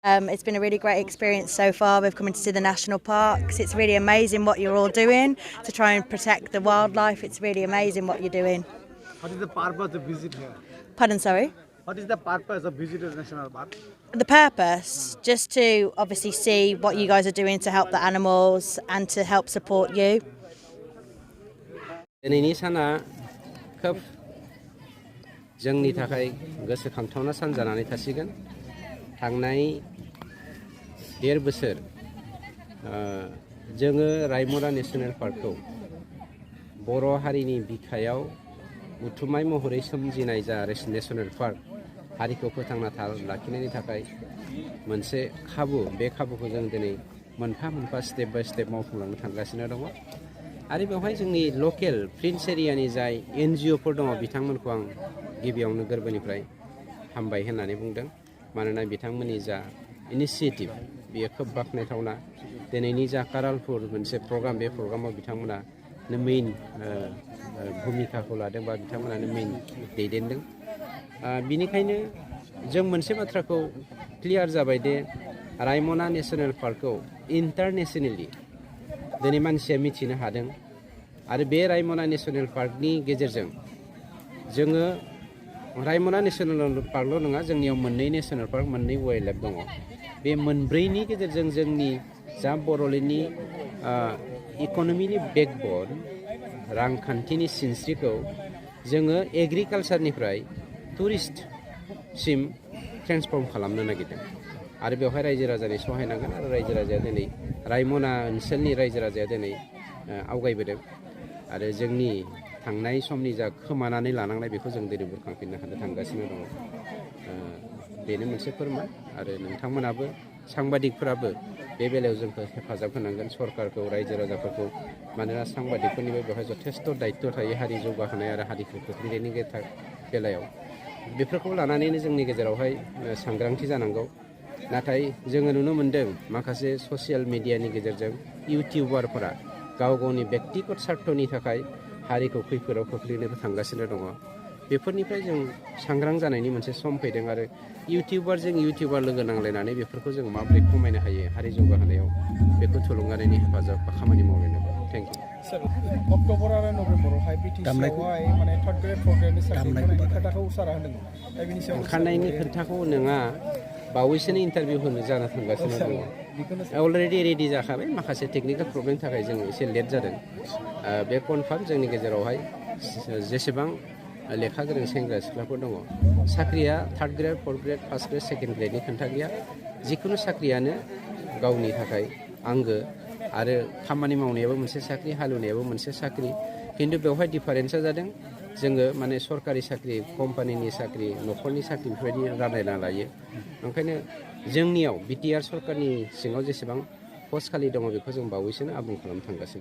It's been a really great experience so far. We've come in to see the national parks. It's really amazing what you're all doing to try and protect the wildlife. It's really amazing what you're doing. What is the purpose of visit here? Pardon, sorry? What is the purpose of visiting national park? The purpose, just to obviously see what you guys are doing to help the animals and to help support you. दिनैनि साना खोब जोंनि थाखाय गोसोखांथावना सान जानानै थासिगोन थांनाय 1.5 बोसोर जोङो रायमना नेशनेल पार्कखौ बर' हारिनि बिखायाव उथुमाय महरै सोमजिनाय जा नेशनेल पार्क हारिखौ फोथांना लाखिनायनि थाखाय मोनसे खाबु बे खाबुखौ जों दिनै मोनफा मोनफा स्टेप बाय स्टेप मावफुंलांनो थांगासिनो दङ आरो बेवहाय जोंनि लकेल प्रिन्स एरियानि जाय एनजिअफोर दङ बिथांमोनखौ आं गिबियावनो गोरबोनिफ्राय हामबाय होननानै बुंदों मानोना बिथांमोननि जा इनिशिएटिभ बेयो खोब बाख्नायथावना दिनैनि जा कारालपुर मोनसे प्रग्राम बे प्रग्रामाव बिथांमोना मेइन भूमिकाखौ लादों बा बिथांमोनानो मेइन दैदेनदों बिनिखायनो जों मोनसे बाथ्राखौ क्लियार जाबाय दे रायमना नेशनेल पार्कखौ इन्टारनेशनेलि दिनै मानसिया मिथिनो हादों आरो बे रायमना नेशनेल पार्कनि गेजेरजों जोङो रायमना नेशनेल पार्कल' नङा जोंनियाव मोननै नेशनेल पार्क मोननै वाइल्ड लाइफ दङ बे मोनब्रैनि गेजेरजों जोंनि जा बर'लेण्डनि इक'नमिनि बेकबन रांखान्थिनि सिनस्रिखौ जोङो एग्रिकालचारनिफ्राय टुरिस्टसिम ट्रेन्सफर्म खालामनो नागिरदों आरो बेवहाय रायजो राजानि सहाय नांगोन आरो रायजो राजाया दिनै रायमना ओनसोलनि रायजो राजाया दिनै आवगायबोदों आरो जोंनि थांनाय समनि जा खोमानानै लानांनाय बेखौ जों दिनै बुरखांफिननो हानो थांगासिनो दङ बेनो मोनसे फोरमान आरो नोंथांमोनाबो सांबादिकफोराबो बे बेलायाव जोंखौ हेफाजाब होनांगोन सरकारखौ रायजो राजाफोरखौ मानोना सांबादिकफोरनिबो बेवहाय जथेस्थ' दायित्व थायो हारि जौगाहोनाय आरो हारिखौ खोख्लैनायनि बेलायाव बेफोरखौ लानानैनो जोंनि गेजेरावहाय सांग्रांथि जानांगौ नाथाय जोङो नुनो मोन्दों माखासे ससियेल मिडियानि गेजेरजों इउटिउबारफोरा गाव गावनि बेक्तिगत स्वार्थनि थाखाय हारिखौ खैफोदाव खोख्लैनो थांगासिनो दङ बेफोरनिफ्राय जों सांग्रां जानायनि मोनसे सम फैदों आरो इउटिउबारजों इउटिउबार लोगो नांलायनानै बेफोरखौ जों माबोरै खमायनो हायो हारि जौगाहोनायाव बेखौ थुलुंगानायनि हेफाजाब बा खामानि मावलायनांगौ थेंक इउ अक्ट'बर आरो नभेम्बरावहाय बिटिसिआवहाय माने थार्ड ग्रेड फर्थ ग्रेडनि सार्टिफिकेट खोथाखौ सारा होनदों दा बेनि सायाव ओंखारनायनि खोथाखौ नङा बावैसोनो इन्टारभिउ होनो जाना थांगासिनो दङ अलरेडि रेडि जाखाबाय माखासे टेकनिकेल प्रब्लेमनि थाखाय जों एसे लेट जादों बे कनफार्म जोंनि गेजेरावहाय जेसेबां लेखा गोरों सेंग्रा सिख्लाफोर दङ साख्रिया third grade fourth grade first grade second ग्रेडनि खोथा गैया जिखुनु साख्रियानो गावनि थाखाय आंगो आरो खामानि मावनायाबो मोनसे साख्रि हालेवनायाबो मोनसे साख्रि खिन्थु बेवहाय डिफारेन्सा जादों जोङो माने सरकारि साख्रि कम्पानिनि साख्रि न'खरनि साख्रि बेफोरबायदि रानलायना लायो ओंखायनो जोंनियाव बिटिआर सरकारनि सिङाव जेसेबां पस्ट खालि दङ बेखौ जों बावैसोनो आबुं खालामनो थांगासिनो